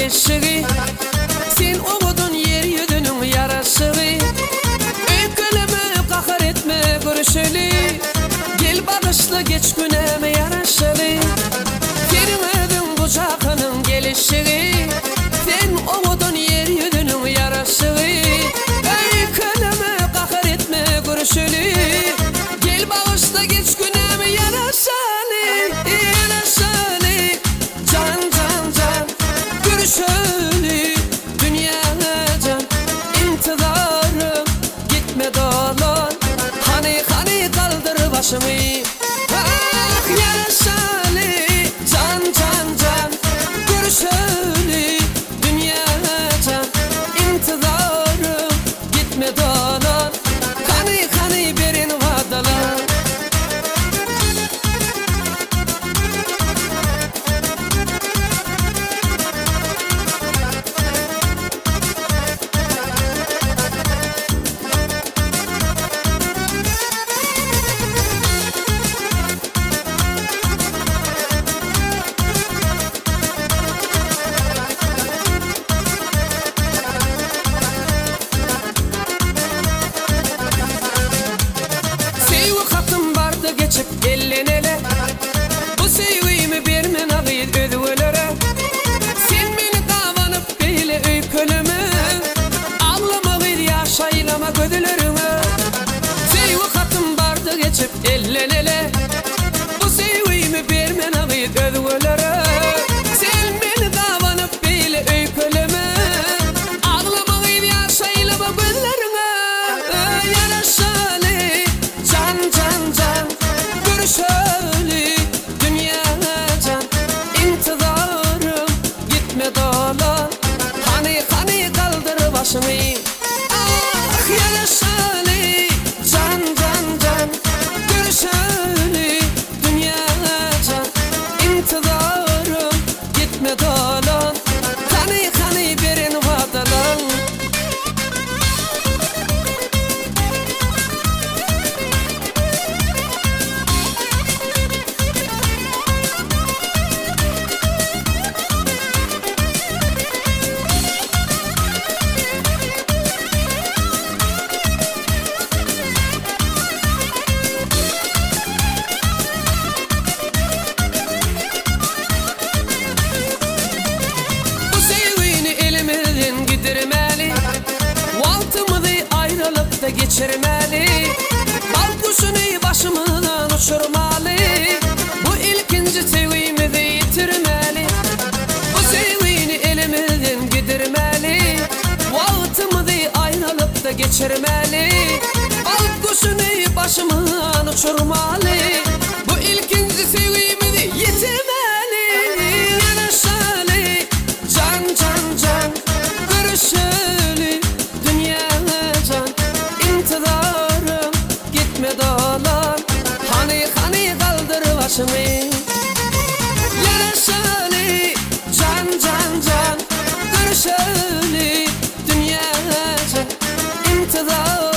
gelişigi Sen owadan ýer ýüzüniň ýaraşygy Öýkeleme gahar etme görüşeli Gel bagyşla geç günämi ýaraşaly Seniň özüň bu jahanyň gelişigi Sen owadan ýer ýüzüniň ýaraşygy Öýkeleme gahar etme görüşeli Gel bagyşla geç günämi ýaraşaly Ýaraşaly Jan jan jan Görüşeli Dünýä jan Intizarym Gitme dolan Hany hany galdyr başyňy Ah ýaraşaly Jan jan jan Görüşeli Dünýä jan Intizarym Gitme dolan Hany hany beren wadalar. Söýgi hatym bardy geçip elden ele Bu söýgimi berme nagyz özgelere Sen meni gabanyp beýle öýkeleme Aglama gyz ýaş aýlama gözleriňe Söýgi hatym bardy geçip elden ele Bu söýgimi berme nagyz özgelere Sen meni gabanyp beýle öýkeleme Aglama gyz ýaş aýlama gözleriňe Ýaraşaly jan jan jan Görüşeli dünýä jan Intizarym gitme dolan Hany hany galdyr başyňy Ah ýaraşaly jan jan jan Görüşeli dünýä jan Intizarym gitme dolan Hany hany beren wadalaň. Bu söýgini elimizden gidirmäli, Wagtymyzy aýralykda geçirmäli, Bagt guşuny başymyzdan uçurmaly, Bu ilkinji söýgimizi ýitirmäli. Bu söýgini elimizden gidirmäli, Wagtymyzy aýralykda geçirmäli, Bagt guşuny başymyzdan uçurmaly, Bu ilkinji söýgimizi ýitirmäli. Ýanaşaly, jan, jan, jan, Görüşeli, dünýä jan, Intizarym, gitme dolan, Hany, hany galdyr başyňy. Ýanaşaly, jan, jan, jan, Görüşeli, dünýä jan, Intizarym.